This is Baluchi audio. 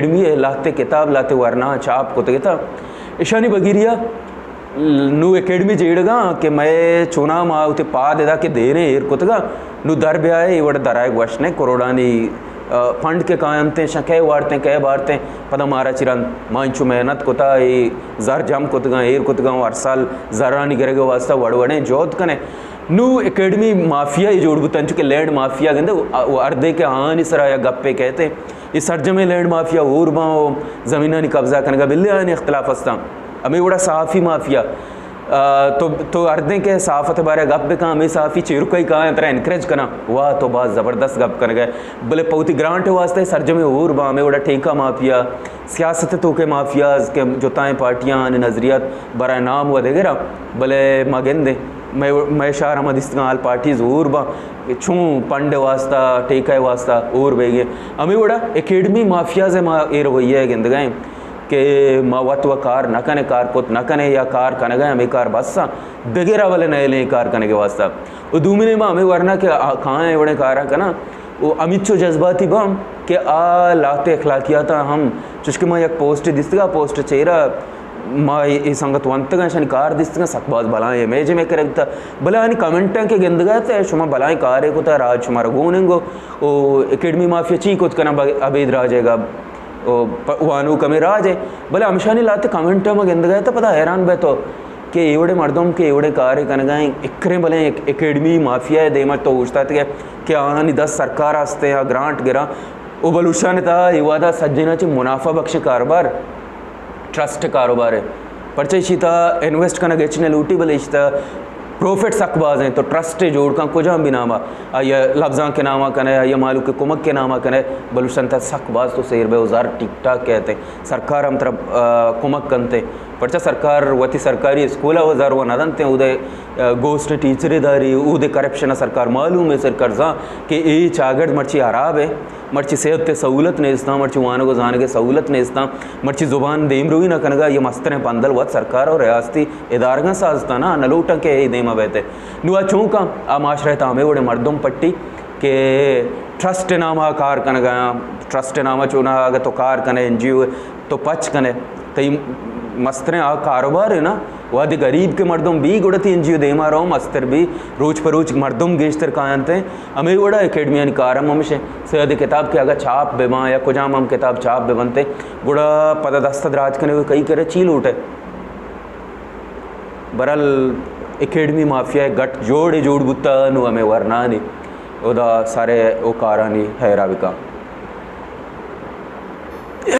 اکیڈمی ء لہتے کتاب، لہتے ورنا چاپ کتگ ات۔ اشانی بگیریا نو اکیڈمی جیڑگاں کہ مئے چوناہا ما وتی پاد ادا کہ دیریں ایر کتگاں، نو در بیائے، اے وڑ درائے گوش نہ، کروڑانی، آ، فنڈ کہ کاینتیں، شاں کئے وارتیں، کئے بارتیں، پدا مارا چی رند، ما انچو محنت کتا، اے زر جم کتگاں، ایر کتگاں، ہر سال زرانی گرگ ء واسطہ وڑ وڑیں جہد کنے۔ نو اکیڈمی مافیا ای جوڑ بوتن، چونکہ لینڈ مافیا گندے، و، و ہردے کہ آنی سرا یا گپے کہتے، اے سرجمیں لینڈ مافیا ہور باں و زمینانی قبضہ کنگا بلے آنی اختلاف ہستاں۔ ہمے وڑا صحافی مافیا، آ، تو، تو ہردیں کہ صحافت بارے گپ بکاں، ہمے صحافی چیرکئی کاں ترا انکریج کناں، واہ تو باز زبردست گپ کنگئے، بلے پہ وتی گرانٹ واسطہ سرجمیں ہور باں، ہمے وڑا ٹیکہ مافیا، سیاست توکے مافیاز کہ جتائیں پارٹیاں آنی نظریات برائے نام و دگراں، بلے ما گندیں مئے، مئے شہر ہما دیستگاں آل پارٹیز ہور باں، چون پنڈ واسطہ، ٹیکہ واسطہ ہور بیگے۔ ہمے وڑا اکیڈمی مافیاز ء ما اے رویہ ء گندگا ایں کہ ما وت و کار نہ کنے، کار کت نہ کنے یا کار کنگا ایں، ہمے کار بس آں، دگرا بلے نہ ایلیں کار کنگے واسطہ۔ و دومی نیما ہمے ورنا کہ آ، کاں اے وڑیں کاراں کناں و ہمینچو جذباتی باں کہ آ لہتے اخلاقیاتاں ہم، چوشکہ ما یک پوسٹ دیستگا، پوسٹ چیرا ما اے، اے سنگت ونتگاں، اشانی کار دیستگاں، سک باز بلائیں امیجے مئے کرا بیتا۔ بلے آنی کمنٹاں کہ گندگا ات، شما بلائیں کارے کتا، راج شمارا گون انگو، و اکیڈمی مافیا چی کت کناں با-، ابید راج ء گا، و پ-، وانوک ہمے راج ء۔ بلے ہمشانی لہتے کمنٹاں ما گندگا ات، پدا حیران بیتو کہ اے وڑیں مردم کہ اے وڑیں کارے کنگا ایں، اکریں بلیں اک-، اکیڈمی مافیا ء دیما تو اوشتاتگے کہ آہانی دست سرکار ہستیں یا گرانٹ گراں، و بلوچستان تہا اے وہدا سجینا چہ منافع بخش کاروبار ٹرسٹ کاروبار ء۔ پرچہ ایشی تہا انویسٹ کنگ ہچ نہ لوٹی، بلے ایشی تہا پروفٹ سک باز انت۔ تو ٹرسٹ جوڑ کن کجام بھی ناما، آئی لبزانک ناما کنے، آئی مالوک کمک کے ناما کنے، بلوچستان تہا سک باز تو سیر بے و زر ٹھیک ٹھاک کہتے۔ سرکار ہم طرف، آ، کمک کنتے۔ پرچہ سرکار وتی سرکاری اسکول ء زر و نہ دنتے، اودے، آ، گوسٹ ٹیچرے داری، اودے کرپشن ء سرکار معلوم ہے، سرکار زان کہ اے چاگرد مرچی حراب ہے۔ مرچی صحت ء سہولت نیستاں، مرچی وانگ و زانگ ء سہولت نیستاں، مرچی زبان دیمروی نہ کنگا، یہ مستریں پندل وت سرکار و ریاستی ادارگاں سازتاں نا، نہ لوٹاں کہ اے دیما بیتے۔ نو آ چونکا آ معاشرہ تا ہمے وڑے مردم پٹی کہ ٹرسٹ ناما کار کنگا، ٹرسٹ ناما چونا اگر تو کار کنے، این جی او تو پچ کنے، تئی مستریں آ کاروبار ہے نا، وہدے غریب کے مردم بھی گڑا تئی این جی او دیما رو مستر بھی، روچ پہ روچ مردم گیشتر کاینت ہیں۔ ہمے وڑا اکیڈمیانی کار ہم ہمش ہیں۔ سید کتاب کہ اگاں چاپ بہ باں یا کجام ہم کتاب چاپ بہ بنت، گڑا پدا دست دراج کنے کئی کرے چی لوٹ ہے۔ برحال اکیڈمی مافیا گٹ جوڑے جوڑ بوتا نو ہمے ورنانی ادا سارے او کارانی حیرا بکا۔